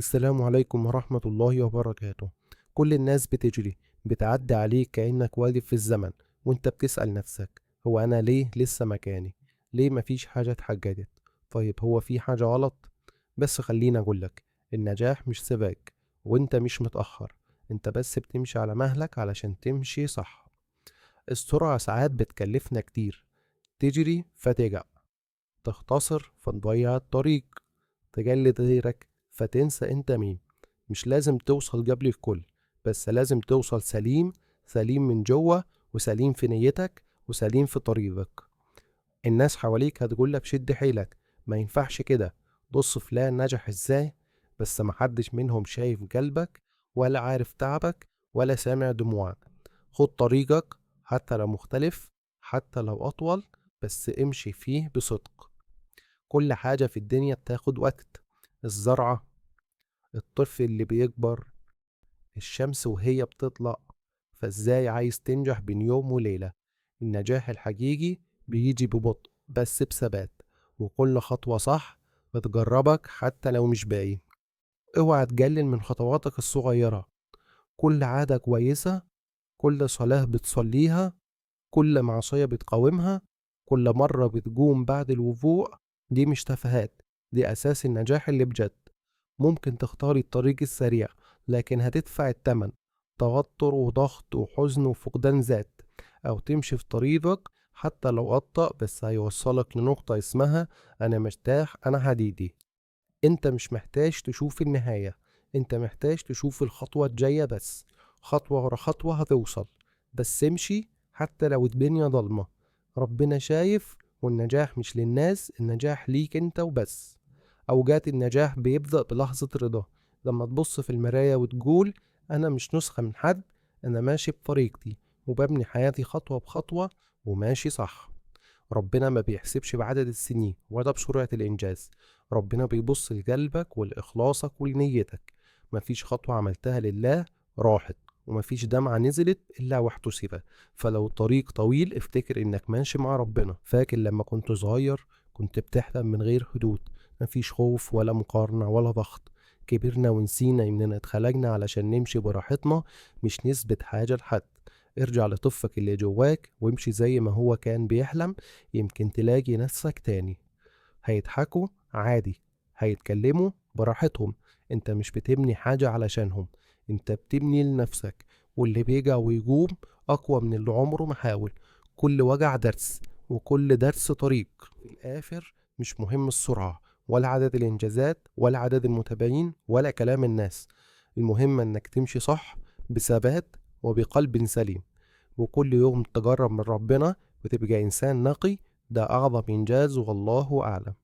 السلام عليكم ورحمة الله وبركاته. كل الناس بتجري، بتعدي عليك كأنك واقف في الزمن، وانت بتسأل نفسك هو أنا ليه لسه مكاني؟ ليه مفيش حاجة اتحققت؟ طيب هو في حاجة غلط؟ بس خليني أقولك، النجاح مش سباق، وانت مش متأخر، انت بس بتمشي على مهلك علشان تمشي صح. السرعة ساعات بتكلفنا كتير، تجري فتجع، تختصر فتضيع الطريق، تجلد غيرك فتنسى انت مين. مش لازم توصل قبل الكل، بس لازم توصل سليم، سليم من جوه، وسليم في نيتك، وسليم في طريقك. الناس حواليك هتقولك شد حيلك، ما ينفعش كده، بص فلان نجح ازاي، بس محدش منهم شايف قلبك، ولا عارف تعبك، ولا سامع دموعك. خد طريقك حتى لو مختلف، حتى لو أطول، بس امشي فيه بصدق. كل حاجة في الدنيا بتاخد وقت، الزرعة، الطفل اللي بيكبر، الشمس وهي بتطلع. فازاي عايز تنجح بين يوم وليلة؟ النجاح الحقيقي بيجي ببطء بس بثبات، وكل خطوة صح بتجربك حتى لو مش باين. اوعى تقلل من خطواتك الصغيرة، كل عادة كويسة، كل صلاة بتصليها، كل معصية بتقاومها، كل مرة بتقوم بعد الوقوع، دي مش تفاهات، دي أساس النجاح اللي بجد. ممكن تختاري الطريق السريع، لكن هتدفع التمن، توتر وضغط وحزن وفقدان ذات، أو تمشي في طريقك حتى لو أبطأ، بس هيوصلك لنقطة اسمها أنا مرتاح، أنا حديدي. أنت مش محتاج تشوف النهاية، أنت محتاج تشوف الخطوة الجاية بس، خطوة ورا خطوة هتوصل، بس امشي حتى لو الدنيا ضلمة. ربنا شايف، والنجاح مش للناس، النجاح ليك انت وبس. أوقات النجاح بيبدأ بلحظة رضا، لما تبص في المراية وتقول أنا مش نسخة من حد، أنا ماشي بطريقتي وببني حياتي خطوة بخطوة وماشي صح. ربنا ما بيحسبش بعدد السنين ولا بسرعة الإنجاز، ربنا بيبص لقلبك ولإخلاصك ولنيتك. مفيش خطوة عملتها لله راحت، ومفيش دمعة نزلت إلا واحتسبت. فلو الطريق طويل افتكر إنك ماشي مع ربنا. فاكر لما كنت صغير كنت بتحلم من غير حدود، مفيش خوف ولا مقارنة ولا ضغط. كبرنا ونسينا إننا اتخلقنا علشان نمشي براحتنا، مش نثبت حاجة لحد. ارجع لطفك اللي جواك وامشي زي ما هو كان بيحلم، يمكن تلاقي نفسك تاني. هيضحكوا عادي، هيتكلموا براحتهم، انت مش بتبني حاجة علشانهم، انت بتبني لنفسك. واللي بيجع ويقوم اقوى من اللي عمره ما حاول. كل وجع درس، وكل درس طريق. في الاخر مش مهم السرعة ولا عدد الانجازات ولا عدد المتابعين ولا كلام الناس، المهم انك تمشي صح بثبات وبقلب سليم، وكل يوم تجرب من ربنا وتبقى انسان نقي. ده اعظم انجاز، والله اعلم.